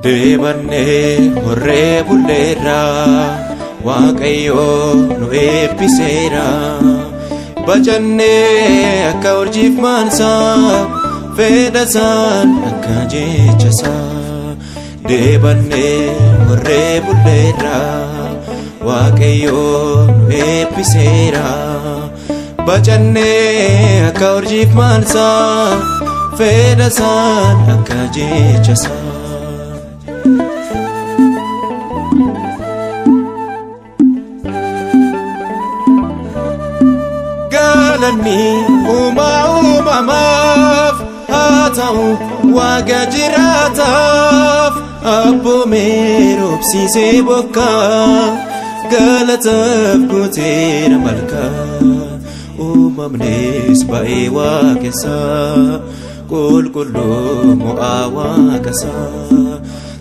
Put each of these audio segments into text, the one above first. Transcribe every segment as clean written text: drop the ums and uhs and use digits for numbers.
Deebannee horree bulleerra, Waaqayyo nu eebbiseera. Bacannee akka urjiif maansaa, fedhasaan akka jechasaa. Deebannee horree bulleerra, Waaqayyo nu eebbiseera. Bacannee akka urjiif maansaa, fedhasaan akka jechasaa. Galanni uumaa uumamaaf haa ta'u waaqa jiraataaf, abboomee roobsiisee bokkaa, galataaf guuteera malkaa. Uumamnes ba'ee waaqessaa, qulqulluu mo'aa waaqasaa.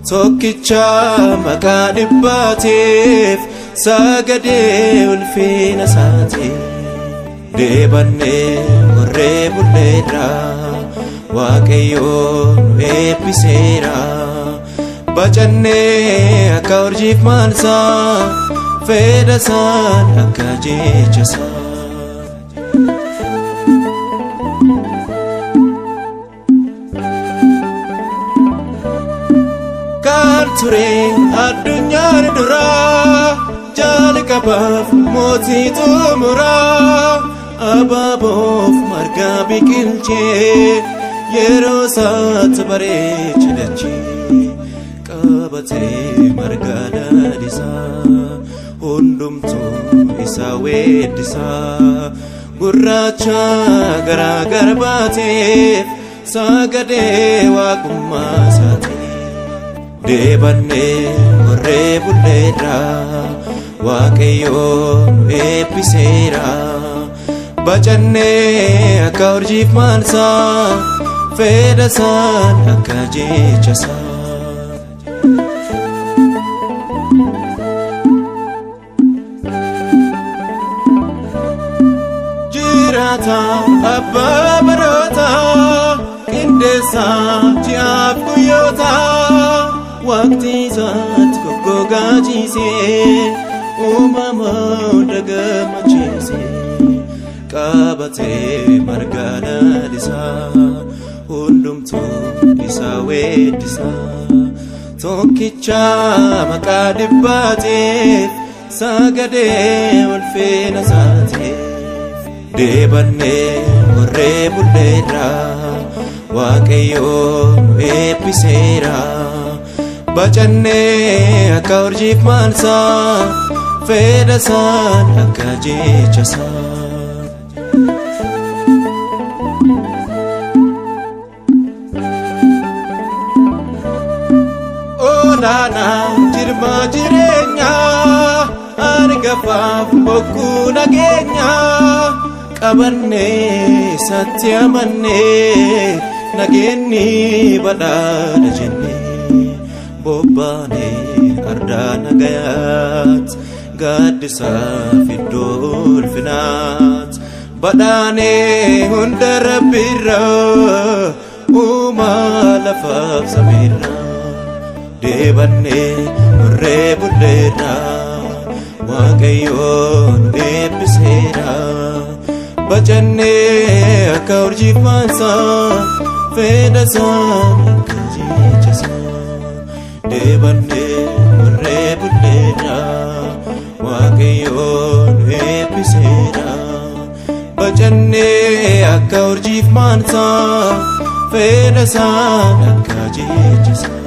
Tokkicha maqaa dhibbaateef sagadee ulfina isaatiif. Deebannee horree bulleerra, Waaqayyo nu eebbiseera. Bacannee akka urjiif maansaa, fedhasaan akka jechasaa. Kan ture addunyaan duraa, jalqabaaf mootii xumuraa, abaaboof marga biqilchee, yeroo isaatti bareeche dachee, qabatee marga lalisaa, hundumtuu isa weeddisaa. Gurraacha garaa garbaateef sagadee waaqummaa isaatiif. Deebannee horree bulleerra, Waaqayyo nu eebbiseera. Bacannee akka urjiif maansaa, fedhasaan akka jechasaa. Jiraata abbaa barootaa, qindeessaa ji'aaf guyyootaa, waqtii isaatti goggogaa ciisee, uumama hunda gammachiisee, qabatee marga lalisaa, hundumtuu isa weeddisaa. Tokkicha maqaa dhibbaateef sagadee ulfina isaatiif. Deebannee horree bulleerra, Waaqayyo nu eebbiseera. Bacannee akka urjiif maansaa, fedhasaan akka jechasaa. Olaanaa jirma jireenyaa, hangafaaf bokkuu nageenyaa, qabannee isatti amannee, nageenyi badhaadha jennee, bobbaanee ardaa nagayaat, gaaddisaaf iddoo ulfinaat. Badhaanee hunda rabbiirra, uumaa lafaaf samiirra. Deebannee horree bulleerra, Waaqayyo nu eebbiseera. Bacannee akka urjiif maansaa, fedhasaan akka jechasaa. Deebannee horree bulleerra, Waaqayyo nu eebbiseera. Bacannee akka urjiif maansaa, fedhasaan akka jechasaa.